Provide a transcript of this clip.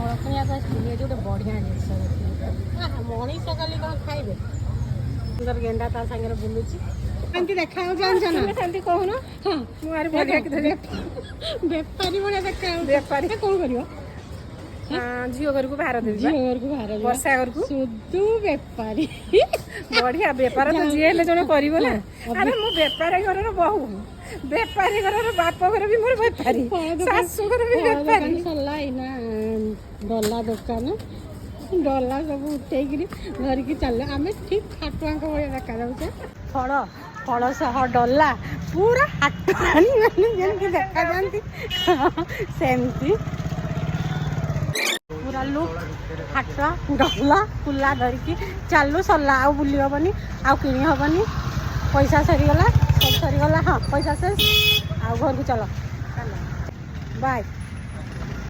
ଫଳ କିଣିବାକୁ ଆସିଥିଲି। ଏଠି ଗୋଟେ ବଢ଼ିଆ ଜିନିଷ ଦେଖିଲି। ଆହା, ମଣିଷ କାଲି କ'ଣ ଖାଇବେ? ସୁନ୍ଦର ଗେଣ୍ଡା ତା ସାଙ୍ଗରେ ବୁଲୁଛି। ଏମିତି ଦେଖାଯାଉଛି, ଜାଣିଛ ନା? ସେମିତି କହୁନ। ହଁ। ମୁଁ ଆରେ ବଢିଆ କି ଧରି ବେପାରୀ ଭଳିଆ ଦେଖାଯାଉଛି। ବେପାରୀ। ଏ କଣ କରିବ? ଝିଅ ଘରକୁ ଭାର ଦେବି ଝିଅ ବା। ଘରକୁ ଭାର ଦେବା। ବର୍ଷା ଘରକୁ। ସୁଦୁ ବେପାରୀ। ବଢିଆ ବେପାର ତ ଯିଏ ହେଲେ ଜଣେ କରିବ ନା। ଆରେ, ମୁଁ ବେପାରୀ ଘରର ବୋହୂ, ବେପାରୀ ଘରର। ବାପ ଘର ବି ମୋର ବେପାରୀ। ଫଳ ଦୋକାନ। ଶାଶୁ ଘର ବି ଫଳ ବେପାରୀ। ଦୋକାନ ସରିଲା, ଏଇନା ଡଲା ଦୋକାନ। ଡଲା ସବୁ ଉଠେଇକିରି ଧରିକି ଚାଲିଲେ। ଆମେ ଠିକ ହାଟୁଆଙ୍କ ଭଳିଆ ଦେଖାଯାଉଛେ। ଫଳ ଫଳ ସହ ଡଲା, ପୁରା ହାଟୁଆଣି ମାନେ ଯେମିତି ଦେଖାଯାଆନ୍ତି ସେମିତି ପୁରା ଲୁକ୍। ହାଟୁଆ, ଡଲା କୁଲା ଧରିକି ଚାଲୁ। ସରିଲା, ଆଉ ବୁଲି ହବନି, ଆଉ କିଣି ହବନି। ପଇସା ସରିଗଲା, ସବୁ ସରିଗଲା। ହଁ, ପଇସା ଶେଷ। ଆଉ ଘରକୁ ଚାଲ, ବାଏ।